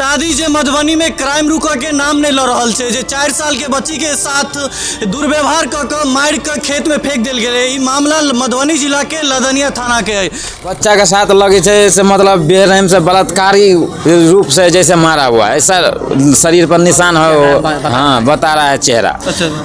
बता दी जे मधुबनी में क्राइम रुकऽ के नाम नहि लऽ रहल छै, जे 4 साल के बच्ची के साथ दुर्व्यवहार कऽ कऽ मारि कऽ खेत में फेंक देल गेलै। ई मामला मधुबनी जिला के लदनिया थाना के है। बच्चा के साथ लगे छै से मतलब बेरहम से बलात्कारी रूप से जैसे मारा हुआ है, ऐसा शरीर पर निशान है। हाँ, बता रहा है चेहरा।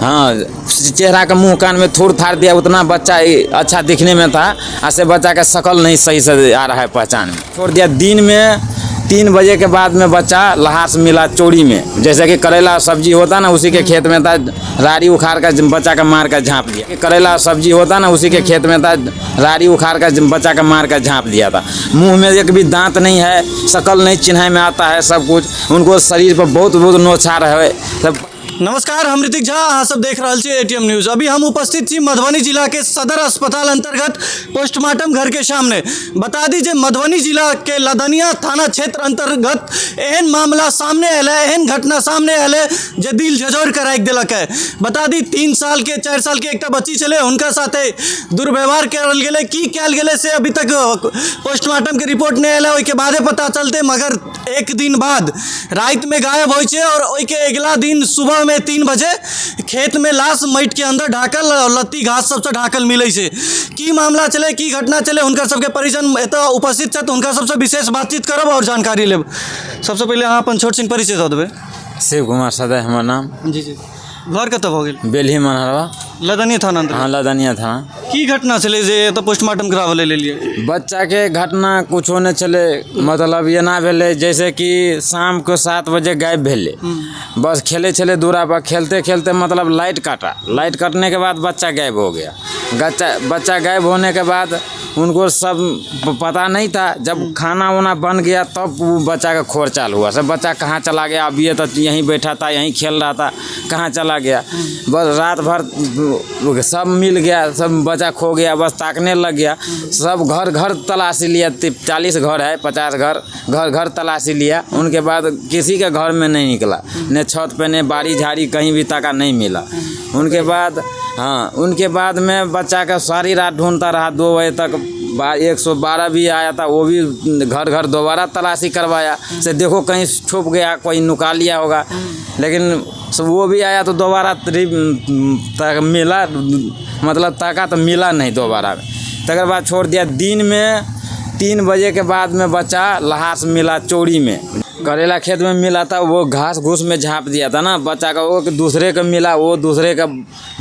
हाँ, चेहरा के मुंह कान में थूर थार दिया, उतना बच्चा अच्छा दिखने में था, ऐसे बच्चा का शकल नहीं सही से आ रहा है पहचान में। छोड़ दिया। दिन में 3 बजे के बाद में बच्चा लहास मिला चोरी में, जैसे कि करेला सब्जी होता ना उसी के खेत में था, राड़ी उखाड़ कर बच्चा का मार कर झाँप दिया। करेला सब्जी होता ना उसी के खेत में था, राड़ी उखाड़ कर बच्चा का मार कर झाँप दिया था। मुंह में एक भी दांत नहीं है, शकल नहीं चिन्ह में आता है, सब कुछ उनको शरीर पर बहुत बहुत नोछार है सब। नमस्कार, हम ऋतिक झा, अहाँ सब देख रहल छी एटीएम न्यूज। अभी हम उपस्थित छी मधुबनी जिला के सदर अस्पताल अंतर्गत पोस्टमार्टम घर के सामने। बता दी जे मधुबनी जिला के लदनिया थाना क्षेत्र अंतर्गत एहन मामला सामने आयल है, एहन घटना सामने आयल है जे दिल झजोर के राखि देलक है। बता दी 3 साल के 4 साल के एकटा बच्ची छलै, हुनका साथे दुर्व्यवहार करल गेलै, की कयल गेलै से अभी तक पोस्टमार्टम के रिपोर्ट नहि आयल है, ओहिके बादे पता चलतै। मगर एक दिन बाद राति में गायब होइ छै और ओहिके अगिला दिन सुबह में 3 बजे खेत में लाश माटि के अंदर ढाकल और लत्ती घास सबसे ढाकल मिलै छै। की मामला चले, की घटना चले, हुनकर सबके परिजन एतऽ उपस्थित छथि, हुनका सबसँ विशेष बातचीत करब और जानकारी लेब। सबसँ पहिले अहाँ अपन छोट छिन परिचय दऽ देबै। शिव कुमार सदय हमर नाम। जी जी, घर कतऽ भऽ गेल? बेलही मनहरवा, लदनिया थाना अंतर्गत। हाँ, लदनिया थाना। की घटना छलै जे एतऽ पोस्टमार्टम कराबऽ लेल एलियै? बच्चा के घटना कुछो नहि छलै, मतलब एना भेलै जैसे कि शाम को 7 बजे गायब भेलै, बस खेलै छलै दूरा पर, खेलते खेलते मतलब लाइट काटा, लाइट कटने के बाद बच्चा गायब हो गया। बच्चा गायब होने के बाद उनको सब पता नहीं था, जब खाना वाना बन गया तब वो बच्चा का खोर चाल हुआ, सब बच्चा कहाँ चला गया, अब ये तो यहीं बैठा था, यहीं खेल रहा था, कहाँ चला गया। बस रात भर सब मिल गया, सब बच्चा खो गया, बस ताकने लग गया, सब घर घर तलाशी लिया, 40 घर है, 50 घर, घर घर तलाशी लिया। उनके बाद किसी के घर में नहीं निकला, न छत पे, न बाड़ी झाड़ी, कहीं भी ताका नहीं मिला। उनके बाद, हाँ, उनके बाद में बच्चा का सारी रात ढूंढता रहा, 2 बजे तक 112 भी आया था, वो भी घर घर दोबारा तलाशी करवाया, से देखो कहीं छुप गया, कोई नुका लिया होगा, लेकिन वो भी आया तो दोबारा तक मिला, मतलब ताका तो मिला नहीं दोबारा। तकर बाद छोड़ दिया। दिन में 3 बजे के बाद में बच्चा लहास मिला चोरी में, करेला खेत में मिला था, वो घास घूस में झाँप दिया था ना बच्चा का, वो दूसरे का मिला, वो दूसरे का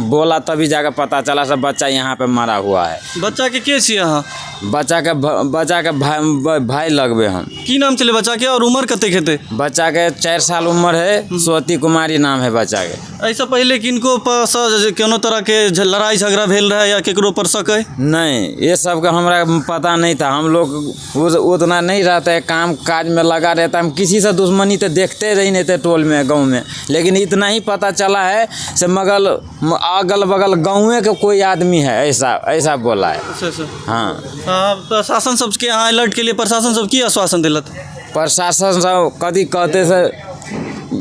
बोला, तभी जाकर पता चला सब बच्चा यहाँ पे मरा हुआ है। बच्चा के के छियै अहाँ? बच्चा के बच्चा के भाई लगबे हम। की नाम छलै बच्चा के और उम्र कतेक हेतै? बच्चा के 4 साल उम्र है, स्वाति कुमारी नाम है बच्चा के। एहिसँ पहिले किनको पर कोनो तरह के लड़ाई झगड़ा भेल रहै या केकरो पर शक है? नहीं, ये सब का हमरा पता नहीं था, हम लोग उतना नहीं रहते है, काम काज में लगा रहता है, हम किसी से दुश्मनी तो देखते रही नहीं थे टोल में गाँव में, लेकिन इतना ही पता चला है से मगल अगल बगल गाँवे के कोई आदमी है, ऐसा ऐसा बोला है। अच्छा अच्छा। हाँ। प्रशासन सबके यहाँ अलर्ट के लिए प्रशासन सब की आश्वासन दिलत? प्रशासन सब कथी कहते से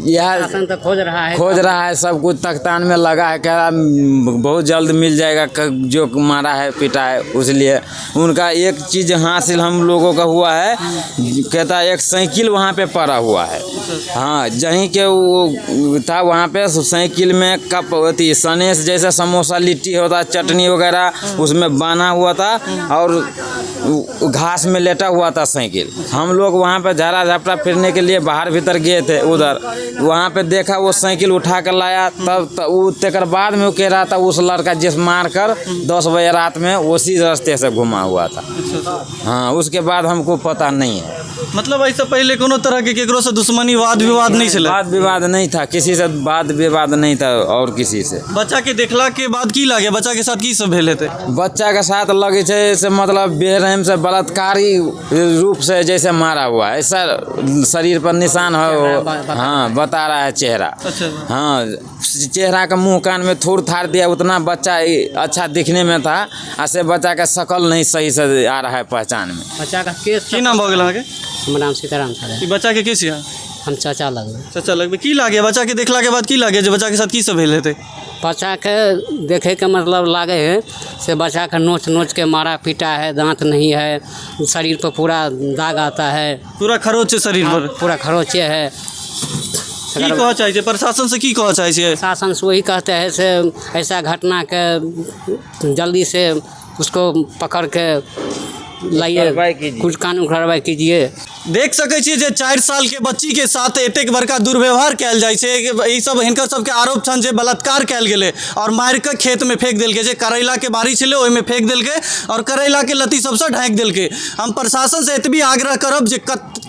यह प्रशासन तो खोज रहा है, खोज रहा है, सब कुछ तख्तान में लगा है, कह रहा बहुत जल्द मिल जाएगा जो मारा है पीटा है। उसलिए उनका एक चीज़ हासिल हम लोगों का हुआ है, कहता है एक साइकिल वहाँ पे पड़ा हुआ है। हाँ, जहीं के वो था वहाँ पे साइकिल में कप अथी सनेस जैसा समोसा लिट्टी होता चटनी वगैरह उसमें बांधा हुआ था और घास में लेटा हुआ था साइकिल। हम लोग वहाँ पे झाड़ा झपटा फिरने के लिए बाहर भीतर गए थे, उधर वहाँ पे देखा वो साइकिल उठा कर लाया, तब वो तेकर बाद में वो कह रहा था उस लड़का जिस मार कर 10 बजे रात में उसी रास्ते से घुमा हुआ था। हाँ, उसके बाद हमको पता नहीं है। मतलब ऐसा पहले कोनो तरह के केकरो से दुश्मनी वाद विवाद नहीं छलै? वाद विवाद नहीं था, किसी से वाद विवाद नहीं था और किसी से। बच्चा के देखला के बाद की लागे, बच्चा के साथ की सब भेल हेतै? बच्चा के साथ लगे छै से मतलब बेरहम से बलात्कारी रूप से जैसे मारा हुआ है, ऐसा शरीर पर निशान है। हाँ, बता रहा है चेहरा। अच्छा। हाँ, चेहरा के मुंह कान में थूर थार दिया, उतना बच्चा अच्छा दिखने में था, ऐसे बच्चा का शकल नहीं सही से आ रहा है पहचान में। बच्चा का केस। की नाम भऽ गेल अहाँके? हमर नाम सीताराम सर। ई बच्चा के के छियै? हम चाचा लगबै। चाचा लगबै। की लागे बच्चा के देखला के बाद की लागे जे बच्चा के साथ की सब भेल हेतै? बच्चा के देखे के मतलब लागे है से बच्चा के नोच नोच के मारा पीटा है, दांत नहीं है, शरीर पर पूरा दाग आता है। पूरा खरोच छै शरीर पर। पूरा खरोचे है। की कहऽ चाहै छियै प्रशासन से, की कहऽ चाहै छियै? प्रशासन से वही कहते हैं से ऐसा घटना के जल्दी से उसको पकड़ के लाइए। कार्रवाई कीजिए। कुछ कानून कार्रवाई कीजिए। देख सकै छियै जे 4 सालके बच्चीके साथ एतेक बड़का दुर्व्यवहार कयल जाइ छै। ई सब हिनकर सबके आरोप छनि जे बलात्कार कयल गेलै आओर मारि कऽ खेतमे फेंक देलकै, जे करैलाके बाड़ी छलै ओहिमे फेंक देलकै आओर करैलाके लत्ती सबसँ ढाकि देलकै। हम प्रशासनसँ एतबी आग्रह करब जे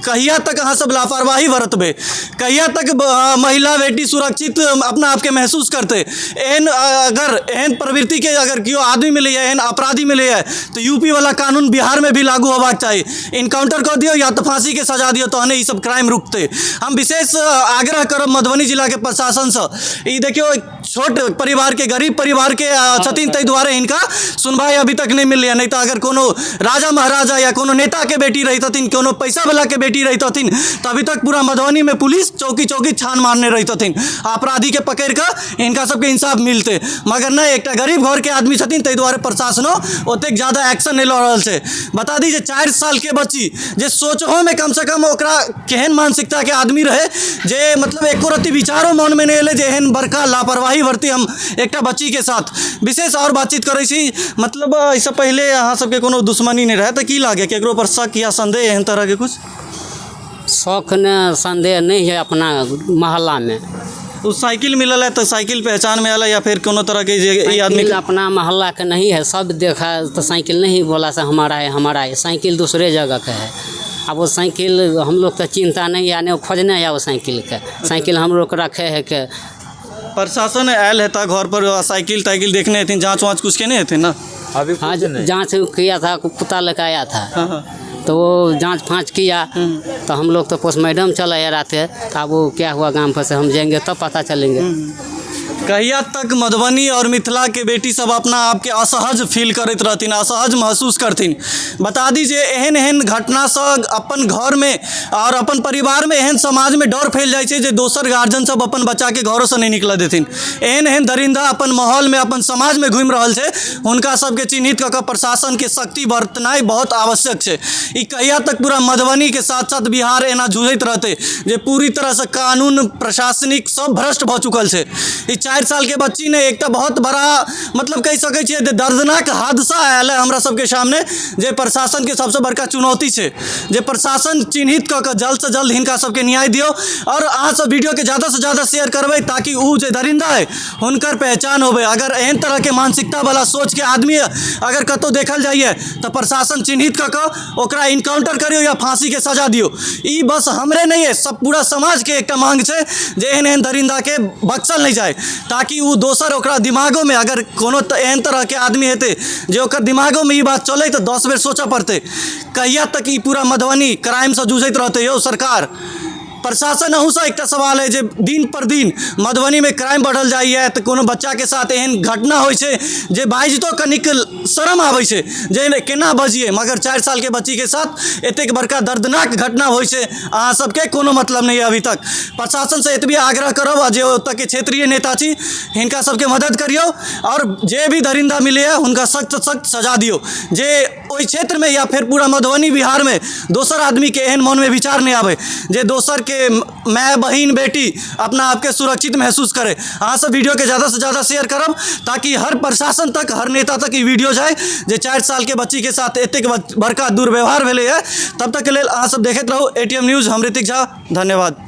कहिया तक अहाँ सब लापरवाही बरतबै? कहिया तक महिला बेटी सुरक्षित अपना आपके महसूस करतै? एहन अगर एहन प्रवृत्तिके अगर केओ आदमी मिलैए, एहन अपराधी मिलैए, तऽ यूपी वाला कानून बिहारमे भी लागू होबाक चाही। इनकाउंटर कऽ दियौ या तऽ फाँसीके सजा दियौ, तहने ई सब क्राइम रुकतै। हम विशेष आग्रह करब मधुबनी जिलाके प्रशासनसँ। ई देखियौ, छोट परिवारके, गरीब परिवारके छथिन, ताहि दुआरे हिनका सुनवाई अभी तक नहि मिललैए। नहि तऽ अगर कोनो राजा महाराजा या कोनो नेताके बेटी रहितथिन, कोनो पैसावलाके बेटी रहितथिन, तऽ अभी तक पूरा मधुबनीमे पुलिस चौकी चौकी छान मारने रहितथिन आ अपराधीके पकड़ि कऽ हिनका सबके इंसाफ मिलतै। मगर नहि, एकटा गरीब घरके आदमी छथिन, ताहि दुआरे प्रशासनो ओतेक ज्यादा एक्शन नहि लऽ रहल छै। बता दी जे 4 सालके बच्ची, जे सोचहोमे कमसँ कम ओकरा केहन मानसिकताके आदमी रहै जे मतलब एको रत्ती विचारो मोनमे नहि एलै जे एहन बड़का लापरवाही बरती हम एकटा बच्चीके साथ। विशेष आओर बातचीत करै छी। मतलब एहिसँ पहिले अहाँ सबके कोनो दुश्मनी नहि रहै, तऽ की लागै, केकरो पर शक या संदेह, एहन तरहके कुछ? शक ने संदेह नहीं है अपना मोहल्ला में। ओ साइकिल मिलल है तऽ साइकिल पहचान में आयल है या फिर कोनो तरहके जे ई आदमी? साइकिल अपना मोहल्ला का नहीं है। सब देखा तो साइकिल नहीं बोला से हमारा है, हमारा है। साइकिल दूसरे जगह का है। अब वो साइकिल हम लोग तो चिंता नहीं है, नहीं खोजने है वो साइकिल के। साइकिल हम लोग रखे है के। प्रशासन आयल हेता घर पर, साइकिल ताइकिल देखने हेथिन, जाँच वाँच कुछ केने हेथिन ना? अभी हाँ। कुछ नहीं। जांच किया था, कुत्ता लेकर आया था। हाँ हाँ तो वो जांच फाँच किया तो हम लोग तो पोस्टमार्टम चला आए रात। तो अब वो क्या हुआ गांव पर से हम जाएंगे तब पता चलेंगे। कहिया तक मधुबनी और मिथिला के बेटी सब अपना आपके असहज फील करैत रहथिन, असहज महसूस करथिन? बता दी जे एहन एहन घटनासँ अपन घरमे और अपन परिवारमे, एहन समाजमे डर फैल जाइ छै जे दोसर गार्जियन सब अपन बच्चाके घरोसँ नहि निकलऽ देथिन। एहन एहन दरिन्दा अपन माहौलमे, अपन समाजमे घुमि रहल छै। हुनका सबके चिन्हित कऽ कऽ प्रशासनके सख्ती बरतनाइ बहुत आवश्यक छै। ई कहिया तक पूरा मधुबनीके साथ साथ बिहार एना जूझैत रहतै जे पूरी तरहसँ कानून, प्रशासनिक सब भ्रष्ट भऽ चुकल छै? ई 4 सालके बच्ची ने एकटा बहुत बड़ा, मतलब कहि सकै छियै जे दर्दनाक हादसा आयल है हमरा सबके सामने, जे प्रशासनके सबसँ बड़का चुनौती छै जे प्रशासन चिन्हित कऽ कऽ जल्दसँ जल्द हिनका सबके न्याय दियौ। आओर अहाँ सब वीडियोके ज़्यादासँ ज़्यादा शेयर करबै ताकि ओ जे दरिन्दा है, हुनकर पहचान होबै। अगर एहन तरहके मानसिकता वाला सोचके आदमी अगर कतहु देखल जाइए, तऽ प्रशासन चिन्हित कऽ कऽ ओकरा इनकाउंटर करियौ या फाँसीके सजा दियौ। ई बस हमरे नहि है, सब पूरा समाजके एकटा मांग छै जे एहन एहन दरिन्दाके बख्शल नहि जाय, ताकि ओ दोसर ओकरा दिमागोमे अगर कोनो एहन तरहके आदमी हेतै जे ओकर दिमागोमे ई बात चलै, तऽ 10 बेर सोचऽ पड़तै। कहिया तक ई पूरा मधुबनी क्राइमसँ जूझैत रहतै यौ सरकार, प्रशासन? अहूँसँ एकटा सवाल है जे दिन पर दिन मधुबनीमे क्राइम बढ़ल जाइए, तऽ कोनो बच्चाके साथ एहन घटना होइ छै जे बाजितो कनिक शरम आबै छै जे केना बजियै, मगर 4 सालके बच्चीके साथ एतेक बड़का दर्दनाक घटना होइ छै, अहाँ सबके कोनो मतलब नहि यऽ अभी तक। प्रशासनसँ एतबी आग्रह करब आ जे ओतऽके क्षेत्रीय नेता छी, हिनका सबके मदद करियौ आओर जे भी दरिन्दा मिलैए, हुनका सख्त सख्त सजा दियौ, जे ओहि क्षेत्रमे या फेर पूरा मधुबनी, बिहारमे दोसर आदमीके एहन मोनमे विचार नहि आबै, जे दोसरके माय, बहिन, बेटी अपना आपके सुरक्षित महसूस करे। अहाँ सब वीडियोके ज़्यादासँ ज़्यादा शेयर करब ताकि हर प्रशासन तक, हर नेता तक ई वीडियो जाय जे 4 सालके बच्चीके साथ एतेक बड़का दुर्व्यवहार भेलैए। तब तकके लेल अहाँ सब देखैत रहू एटीएम न्यूज़। हम ऋतिक झा, धन्यवाद।